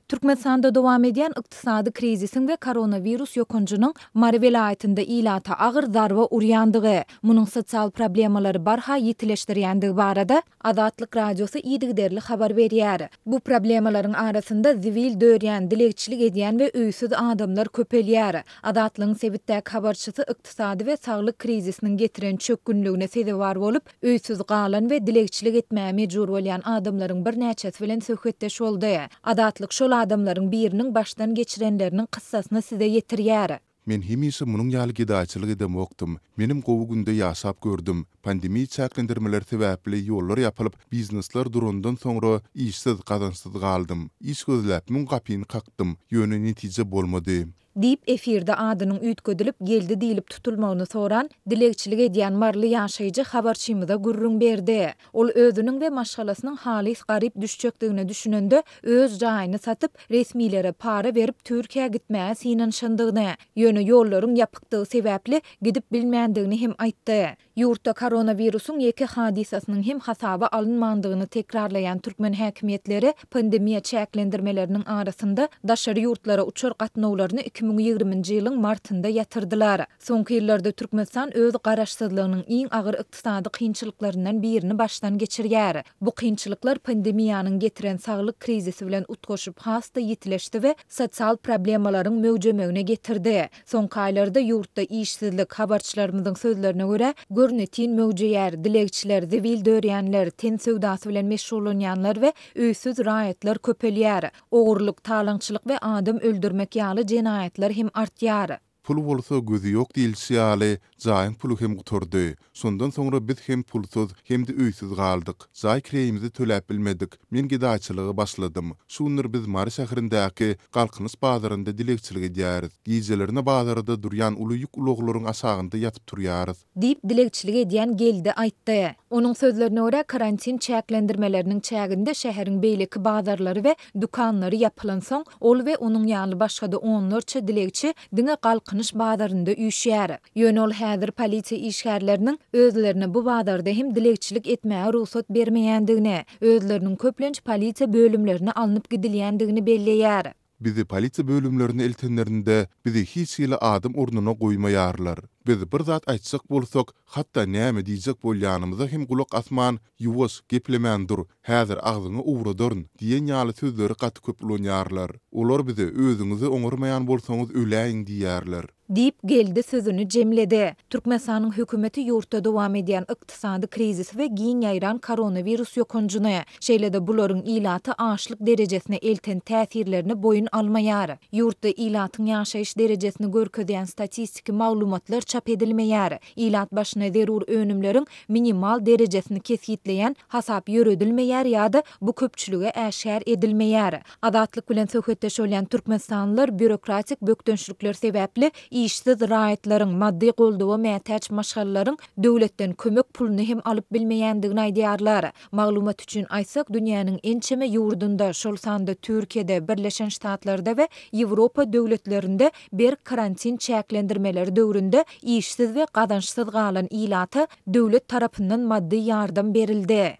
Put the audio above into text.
Türkmenistanda dowam edýän ykdysady krizisiň we koronawirus ýokanjynyň Mary welaýatynda ilata agyr zarba urýandygy, munuň sosial problemalary barha ýitileşdirýändigi barada Azatlyk Radiosy yzygiderli habar berýär. Bu problemalaryň arasynda zibil dörýän, dilegçilik edýän we öýsüz adamlar köpelýär. Azatlygyň sebitdäki habarçysy ykdysady we saglyk krizisiniň getiren çökgünligine sezewar bolup, Öýsüz galan we dilegçilik etmäge mejbur bolýan adamlaryň birnäçesi bilen söhbetdeş boldy. Azatlyk şol adamlaryň biriniň başdan geçirenleriniň kyssasyny size ýetirýär. Men hemişe munuň ýaly gedaýçylyk edemokdym. Menem gowy günde ýaşap gördüm. Pandemiýa çäklendirmeleri sebäpli ýollar ýapylyp, biznesler durandan soňra işsiz, gazançsyz galdym. Iş gözläp müň gapyny kakdym, ýöne netije bolmady. Diýip, efirde adynyň üýtgedilip, Geldi diýlip tutulmagyny soran, dilegçilik edýän maryly ýaşaýjy habarçymyza gürrüň berdi. Ol özüniň we maşgalasynyň halys garyp düşjekdigine düşünende, öz jaýyny satyp, resmilere para berip Türkiýä gitmäge synanyşandygyny, ýöne ýollaryň ýapykdygy sebäpli gidip bilmändigini hem aýtdy. Ýurtda koronawirusyň ýeke hadysasynyň hem hasaba alynmandygyny tekrarlaýan türkmen häkimiýetleri pandemiýa çäklendirmeleriniň arasynda daşary ýurtlara uçar gatnawlaryny 2020-nji ýylyň martynda ýatyrdylar. Soňky ýyllarda Türkmenistan öz garaşsyzlygynyň iň agyr ykdysady kynçylyklaryndan birini başdan geçirýär. Bu kynçylyklar pandemiýanyň getiren saglyk krizisi bilen utgaşyp has-da ýitileşdi we sosial problemalaryň möwjemegine getirdi. Soňky aýlarda ýurtda işsizlik, habarçylarymyzyň sözlerine görä, görnetin möwjeýär, dilegçiler, zibil dörýänler, ten söwdasy bilen meşgullanýanlar we öýsüz raýatlar köpelýär. Ogurlyk, talaňçylyk we adam öldürmek ýaly jenaýatlar hem artýar. Pul bolsa gözi ýok diýlişi ýaly, jaýyň puly hem gutardy. Şondan soňra biz hem pulsuz, hem-de öýsüz galdyk. Jaý kireýimizi töläp bilmedik. Men gedaýçylyga başladym. Şu günler biz Mary şäherindäki Galkynyş bazarynda dilegçilik edýäris. Gijelerine bazarda durýan uly ýük ulaglaryň aşagynda ýatyp turýarys. Diýip, dilegçilik edýän Geldi aýtdy. Onuň sözlerine görä, karantin çäklendirmeleriniň çäginde şäheriň beýleki bazarlary we dükanlary ýapylansoň, ol we onuň ýaly başga-da onlarça dilegçi diňe Galkynyş bazarynda üýşýär. Ýöne ol häzir polisiýa işgärleriniň özlerine bu bazarda hem dilegçilik etmäge rugsat bermeýändigini, özleriniň köplenç polisiýa bölümlerine alnyp gidilýändigini belleýär. Bizi polisiýa bölümlerine eltenlerinde, bizi hiç hili adam ornuna goýmaýarlar. Biz bir zat aýtjak bolsak, hatda näme diýjek bolýanymyza hem gulak asman, Ýuwaş, geplemän dur, häzir agzyňy owradaryn diýen ýaly sözleri gaty köp ulanýarlar. Olar bize özüňizi oňarmaýan bolsaňyz öläýiň diýýärler. Diýip, Geldi sözüni jemledi. Türkmenistanyň hökümeti ýurtda dowam edýän ykdysady krizisi we giň ýaýran koronawirus ýokanjyny, şeýle-de bularyň ilaty açlyk derejesine elten täsirlerini boýun almaýar. Ýurtda ilatyň ýaşaýyş derejesini görkezýän statistiki maglumatlar çap edilmeýär. Ilat başyna zerur önümleriň minimal derejesini kesgitleýän hasap ýöredilmeýär ýa-da bu köpçülige äşgär edilmeýär. Azatlyk bilen söhbetdeş bolýan türkmenistanlylar býurokratik bökdençlikler sebäpli işsiz raýatlaryň, maddy goldawa mätäç maşgalalaryň döwletden kömek puluny hem alyp bilmeýändigini aýdýarlar. Maglumat üçin aýtsak, dünýäniň ençeme ýurdunda, şol sanda Türkiýede, Birleşen Ştatlarda we Ýewropa döwletlerinde berk karantin çäklendirmeleri döwründe işsiz we gazançsyz galan ilata döwlet tarapyndan maddy ýardam berildi.